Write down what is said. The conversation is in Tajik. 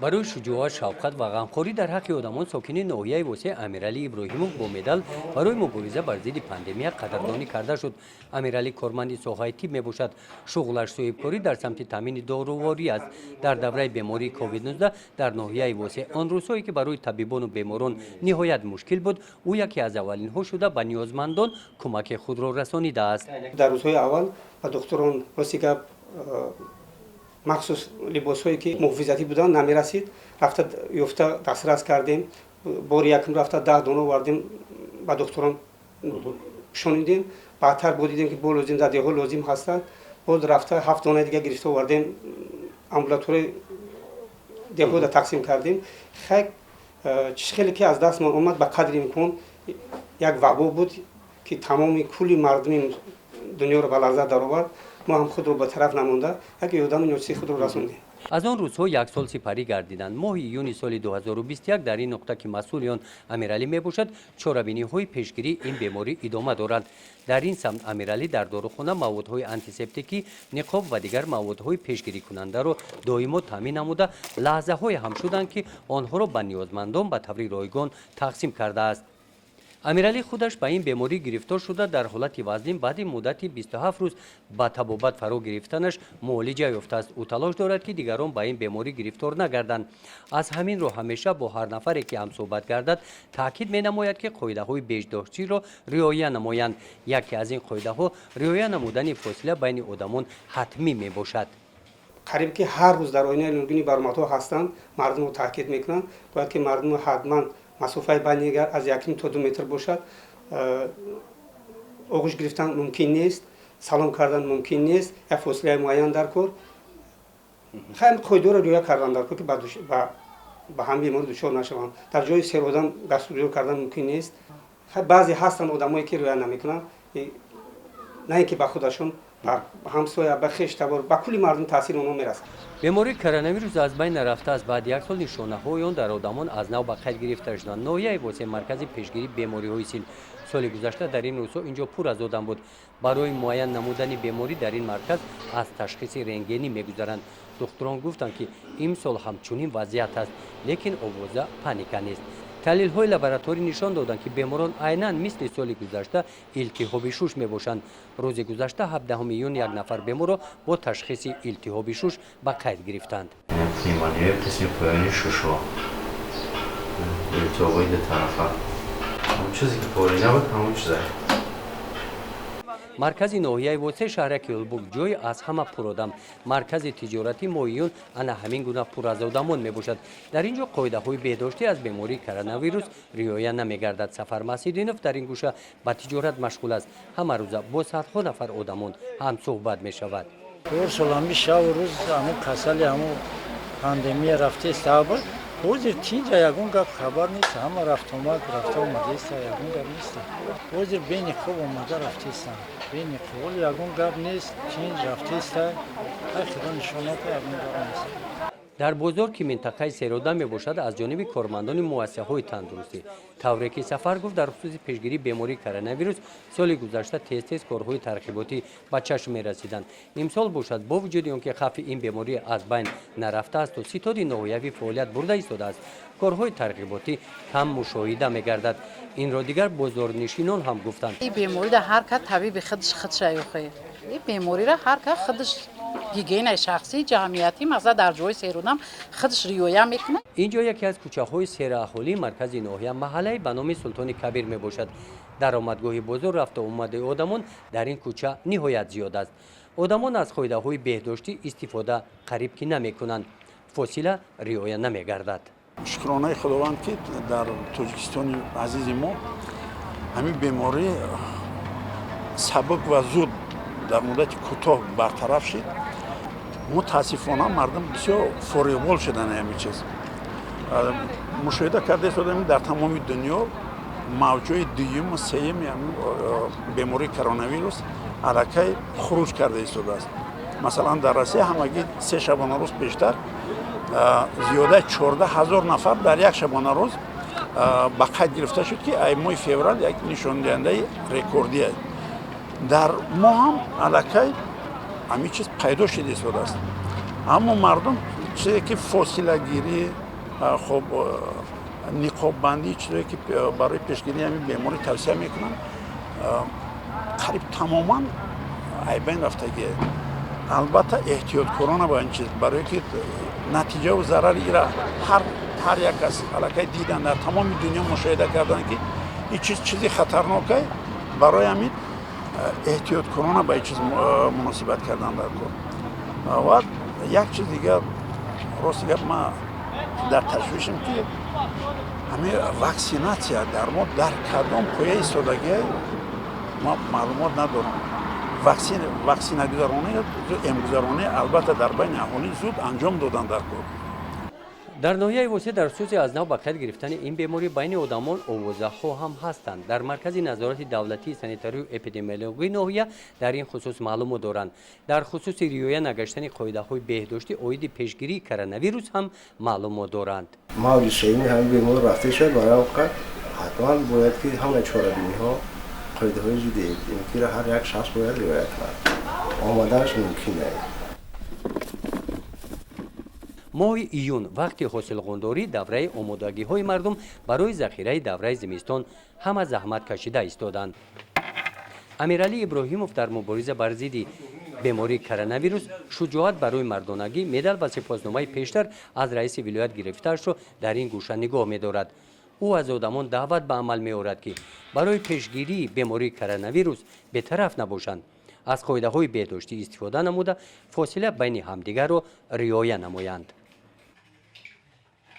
Барои шуҷоат, шафқат ва ғамхорӣ дар ҳаққи одамон сокини ноҳияи Восеъ Амиралӣ Иброҳимов бо медал барои мубориза бар зидди пандемия қадрдонӣ карда шуд. Амиралӣ корманди соҳаи тиб мебошад. Шуғлаш соҳибкорӣ дар самти таъмини доруворӣ аст. Дар давраи бемории COVID-19 дар ноҳияи Восеъ, он рӯзҳое ки барои табибону беморон ниҳоят мушкил буд, ӯ яке аз аввалинҳо шуда ба ниёзмандон кӯмаки худро расонидааст. Дар рӯзҳои аввал ба духтурон, рости гап, махсус либосҳое ки муҳофизатӣ буданд, намерасид. Рафта ёфта дастрас кардем. Бори якум рафта 10 дона овардем, ба духтурон пӯшонидем. Баъдтар бо дидем, ки бо лозим дар деҳҳо лозим ҳастанд, боз рафта ҳафт донаи дига гирифта овардем, амбулаторияи деҳҳода тақсим кардем. Хай, чиз хеле ки аз дастмон омад, ба қадри имкон. Як вабо буд, ки тамоми кулли мардуми дунёро ба ларза даровард. Мо ҳам худро ба тараф намонда, як ёрдами ночизи худро расондем. Аз он рӯзҳо як сол сипарӣ гардиданд. Моҳи июни соли 2021 дар ин нуқта, ки масъули он Амиралӣ мебошад, чорабиниҳои пешгирии ин беморӣ идома доранд. Дар ин самт Амиралӣ дар дорухона маводҳои антисептикӣ, ниқоб ва дигар маводҳои пешгирикунандаро доимо таъмин намуда, лаҳзаҳое ҳам шуданд, ки онҳоро ба ниёзмандон ба таври ройгон тақсим кардааст. Амиралӣ худаш ба ин беморӣ гирифтор шуда, дар ҳолати вазнин баъди муддати 27 рӯз ба табобат фаро гирифтанаш муолиҷа ёфтааст. Ӯ талош дорад, ки дигарон ба ин беморӣ гирифтор нагарданд. Аз ҳамин рӯ ҳамеша бо ҳар нафаре ки ҳамсӯҳбат гардад, таъкид менамояд, ки қоидаҳои беҳдоштиро риоя намоянд. Яке аз ин қоидаҳо риоя намудани фосила байни одамон ҳатмӣ мебошад. Қариб ки ҳар рӯз дар оинаи нургуни баромадҳо ҳастанд, мардумро таъкид мекунанд, бояд ки мардумро ҳатман масофаи байни аз 1,5 то 2 метр бошад. Оғӯш гирифтан мумкин нест, салом кардан мумкин нест, як фосилаи муайян дар кор. Хай, қоидаро риоя кардан дар кор, ки ба ҳам беморӣ дучор нашаванд. Дар ҷои серодам гаштугузор кардан мумкин нест. Баъзе ҳастанд одамое, ки риоя намекунанд, на ин ки ба худашон, ба ҳамсоя, ба хештабор, ба кулли мардум таъсири онҳо мерасад. Бемории коронавирус аз байн нарафтааст. Баъди як сол нишонаҳои он дар одамон аз нав ба қайд гирифта шуданд. Ноҳияи Восеъ маркази пешгирии бемориҳои сил. Соли гузашта дар ин рӯзҳо инҷо пур аз одам буд. Барои муайян намудани беморӣ дар ин марказ аз ташхиси рентгенӣ мегузаранд. Духтурон гуфтанд, ки имсол ҳам чунин вазъият аст, лекин овоза паника нест. Таҳлилҳои лабораторӣ нишон доданд, ки беморон айнан мисли соли гузашта илтиҳоби шуш мебошанд. Рӯзи гузашта, 17 июн, як нафар беморро бо ташхиси илтиҳоби шуш ба қайд гирифтанд. Пневмонияи қисми поёни шушҳо, илтиҳобҳои дутарафа, ҳамон чизе ки порина буд, ҳамон чиза. Маркази ноҳияи Восеъ, шаҳраки Ҳулбук, ҷойи аз ҳама пуродам. Маркази тиҷоратӣ моҳи июн ана ҳамин гуна пур аз одамон мебошад. Дар ин ҷо қоидаҳои беҳдоштӣ аз бемории коронавирус риоя намегардад. Сафар Масидинов дар ин гӯша ба тиҷорат машғул аст. Ҳамарӯза бо садҳо нафар одамон ҳамсӯҳбат мешавад. 4 сол ҳами шаву рӯз ҳамун касали, ҳамун пандемия рафтест буд. Ҳозир тинҷа, ягон гап хабар нест. Ҳама рафтомад, рафта омадеста, ягон гап нест. Ҳозир бениқоб омада рафтестам, бениқоб. Ҳоло ягон гап нест, тинҷ рафтеста. Ай, Худо нишоната, ягон гап нест. Дар бозор, ки минтақаи серодам мебошад, аз ҷониби кормандони муассисаҳои тандурустӣ, тавре ки Сафар гуфт, дар хусуси пешгирии бемории коронавирус соли гузашта тез тез корҳои тарғиботӣ ба чашм мерасиданд. Имсол бошад, бо вуҷуди он ки хавфи ин беморӣ аз байн нарафтаасту ситоди ноҳиявӣ фаъолият бурда истодааст, корҳои тарғиботӣ кам мушоҳида мегардад. Инро дигар бозорнишинон ҳам гуфтанд. Ин бемориро ҳар кас табиби худаш худша ёхе. Ин бемориро ҳар кас худаш гигиенаи шахсӣ, ҷамъиятӣ, масалан, дар ҷои серодам худаш риоя мекунад. Ин ҷо яке аз кӯчаҳои сераҳолии маркази ноҳия, маҳаллаи ба номи Султони Кабир мебошад. Даромадгоҳи бозор. Рафта омадаи одамон дар ин кӯча ниҳоят зиёд аст. Одамон аз қоидаҳои беҳдоштӣ истифода қариб ки намекунанд, фосила риоя намегардад. Шукронаи Худованд, ки дар Тоҷикистони азизи мо ҳамин беморӣ сабук ва зуд, дар муддати кӯтоҳ бартараф шид. Мутаассифона, мардум бисёр фориғбол шуданд. Ҳамин чиз мушоҳида карда истодем: дар тамоми дунё мавҷҳои дуюму сеюми бемории коронавирус аллакай хуруҷ карда истодааст. Масалан, дар Россия ҳамагӣ 3 шабонарӯз пештар зиёдаи 14 000 нафар дар як шабонарӯз ба қайд гирифта шуд, ки ай моҳи феврал як нишондиҳандаи рекордӣ аст. Дар мо ҳам аллакай ҳамин чиз пайдо шуда истодааст, аммо мардум Чизе ки фосилагирӣ, хоб, ниқоббандӣ, чизе ки барои пешгирии ҳамин беморӣ тавсия мекунанд, қариб тамоман айбайн рафтагие. Албатта, эҳтиёткорона ба ин чиз, барое ки натиҷаву зарари ира ҳар як кас аллакай дидан, дар тамоми дунё мушоҳида карданд, ки ин чиз чизи хатарнокай. Барои ҳамин эҳтиёткорона ба ин чиз муносибат кардан дар кор. Ва як чиз дигар, рости гап, ман дар ташвишем, ки ҳамин ваксинатсия дар мо дар кадом поя истодагия, ман маълумот надорам. Ваксинагузаронӣ, эмгузаронӣ, албатта, дар байни аҳолӣ зуд анҷом додан дар кор. Дар ноҳияи Восеъ дар хусуси аз нав ба қайд гирифтани ин беморӣ байни одамон овозаҳо ҳам ҳастанд. Дар Маркази назорати давлатии санитарию эпидемиологии ноҳия дар ин хусус маълумот доранд. Дар хусуси риоя нагаштани қоидаҳои беҳдоштӣ оиди пешгирии коронавирус ҳам маълумот доранд. Мавҷи сеюми ҳамин бемор рафта шуд. Барои он қад ҳатман бояд, ки ҳамаи чорабиниҳо, қоидаҳои зидди эпидемикиро ҳар як шахс бояд риоя кунад. Омаданаш мумкин нест. Моҳи июн вақти ҳосилғондорӣ, давраи омодагиҳои мардум барои захираи давраи зимистон, ҳама заҳмат кашида истоданд. Амиралӣ Иброҳимов дар мубориза бар зидди бемории коронавирус «Шуҷоат барои мардонагӣ» медал ва сипосномаи пештар аз раиси вилоят гирифтаашро дар ин гӯша нигоҳ медорад. Ӯ аз одамон даъват ба амал меорад, ки барои пешгирии бемории коронавирус бетараф набошанд, аз қоидаҳои беҳдоштӣ истифода намуда, фосила байни ҳамдигарро риоя намоянд.